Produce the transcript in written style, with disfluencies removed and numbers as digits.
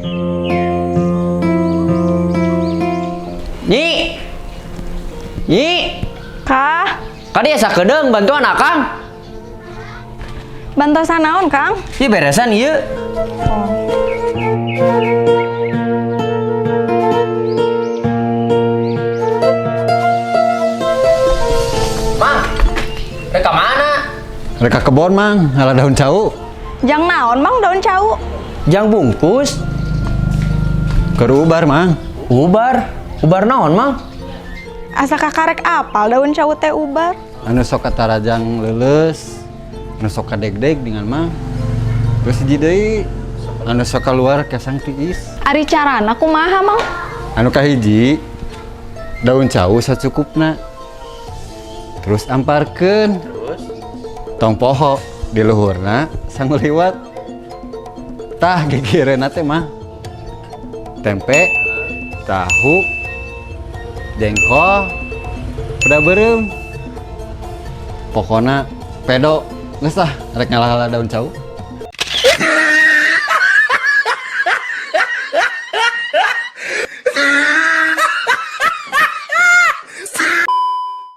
Nyi. Nyi. Kah, Kadieu sakedeung bantuan Akang. Bantosan naon, Kang? Ieu beresan ieu. Oh. Mang, rek ka mana? Rek ka kebon, Mang, ngala daun cau. Jang naon, Mang, daun cau? Jang bungkus. Keur ubar, Mang. Ubar. Ubar naon, Mang? Asa kakarek apal daun cau teh ubar. Anu sok katarajang leuleus, anu sok kadegdeg dengan Mang. Terus hiji deui anu sok keluar kesang tiis. Ari carana kumaha, Mang? Anu kahiji, daun cau sacukupna. Terus amparkeun. Tong poho di luhurna sangu liwat. Tah gigireunna teh mah tempe, tahu, jengkol, udah beureum. Pokona pedo geus lah rek ngala-ngala daun cau.